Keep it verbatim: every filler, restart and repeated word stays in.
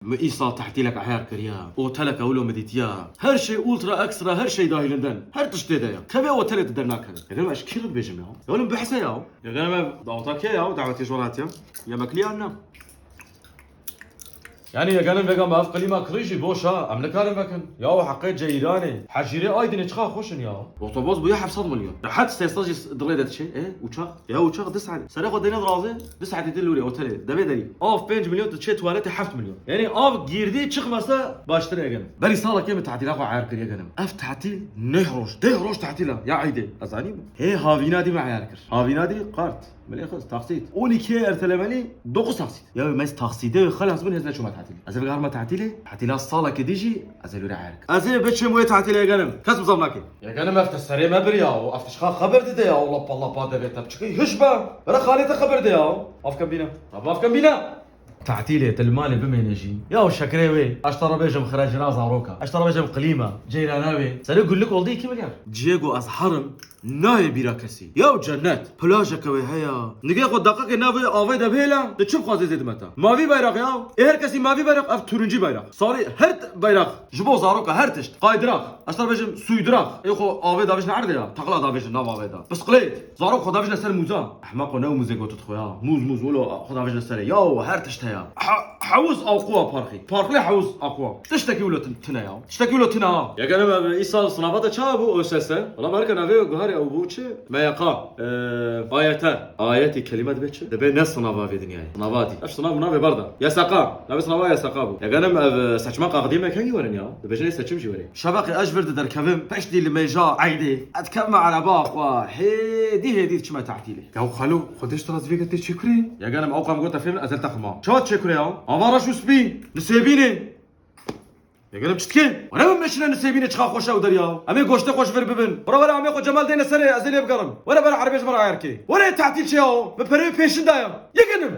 Min îsal tehtîlek eyar kiriya. Oteleke wilo min dîtiya. Her şey ultra ekstra, her şey dahilinden. Her tişt tê de ya. Kevê otelê tu dernakeve. Yegenim ez kî re dibêjim ya? Yegenim behse ya. Yegenim ev daweta kê ya? Dawetê ji we re hatiye. Yemeklî yan ne? Yani yegenim vega me ev klîma kirî jî boş a. Em nikarin vekin. Ya o heqê ceyranê. Hecîrê Aydinê çiqa xweş in ya. Otobos bûye heft sed milyon. Rehet sê sed jî dilê de diçe. E, uçak. Ya uçak du saet. Serê xwe dêne dirazê, du saetê dê lûrê otelê. Devê derî. Av pênc milyon, tu çê tuwaletê heft milyon. Yani av girdi çıkmasa baştir yegenim. Berî salekê min tatîla xwe eyar kir yegenim. Ev tatîl neh roj, deh roj tatîla. Ya Eydê. Ez anî mi? Hê havîna dî me eyar kir. Havîna dî kart. Milê xwe taksît. On iki ertelemelî dokuz taksît. Ya me taksîdê xelas bin hêz neçûme tatîl. Ez ê bigarime tatîlê. Tatîla salekê dî jî ez ê lûrê eyar kir. Ez ê biçim wê tatîlê yegenim. Kes bi zam nake. Yegenim ev te serê me bir ya, o ev tişka xeber dide ya, o lapa lapa devê te biçikî hiş be. Bere xalê te xeber de ya. Afken bîne. Abi afken bîne. Tatîlê te li malê bimêne jî. Ya o şekerê wê, ez te re bêjim xiracina zaroka. Ez te re bêjim klîma, ceyrana wê. Serê gullik oldu iki milyar. Cihê ku ez herim, nayê bîra kesî. Ya o cennet, plajeke wê heya. Nigê xwe deqekê navê avê de bihêle, tu çi bixwazê zêdime te? Mavî bayraq ya. Ê her kesî mavî bayraq, ev turunci bayraq. Sarî her t-, bayraq. Ji bo zaroka her tişt. Qaydiraq. Ez te bêjim sûydiraq. Ê xwe avê davêjne erdê ya. Teqla davêjin nav avê de. Bisiklet. Zarok xwe davêjne ser mûza. Ehmeqo ne mûzê gotit xwe ya. Mûz, mûz, wilo xwe davêjne serê. Ya o her tişt heye. He-, hewz aqua parkî. Parkê hewz aqua. Tiştekî wilo tin-, tine ya. Tiştekî wilo tine ha. Yegenim ev îsal sinava te çawa bû ÖSS? Wala berke navê guharê ew bû çi? M Y K. Ee, A Y T. A Y T kelîme dibe çi? Dibe ne sinava vê dinyayê. Sinava dî. Ev sinav navê berda. Y S Q. Navê sinava Y S Q bû. Yegenim ev, e, seçma kaxidî me kengî werin ya? Dibêjin ê seçim jî werê. Şeveqê ez vir di derkevim, peştî li mêja eydê. Ez dikevime ereba xwe. Hêdî hêdî diçime tatîlê. Ya xalo, Xwedê ji te razî vê tê çêkurê? Yegenim ew qam gote fêm ez el texima. Çawa çêkurê ya? Ava reş û spî. Nisêbînê. Yegenim çi dikê? Were min meşine Nisêbînê çiqa xweş ew derya. Em ê goştê xweş vir bibin. Were were em ê xwe Cemal deyne serê ez ê lê bigerim. Were bere erebê ji me re ayar kê. Were tatîl çê ya. Min perê pêşin daye. Yegenim.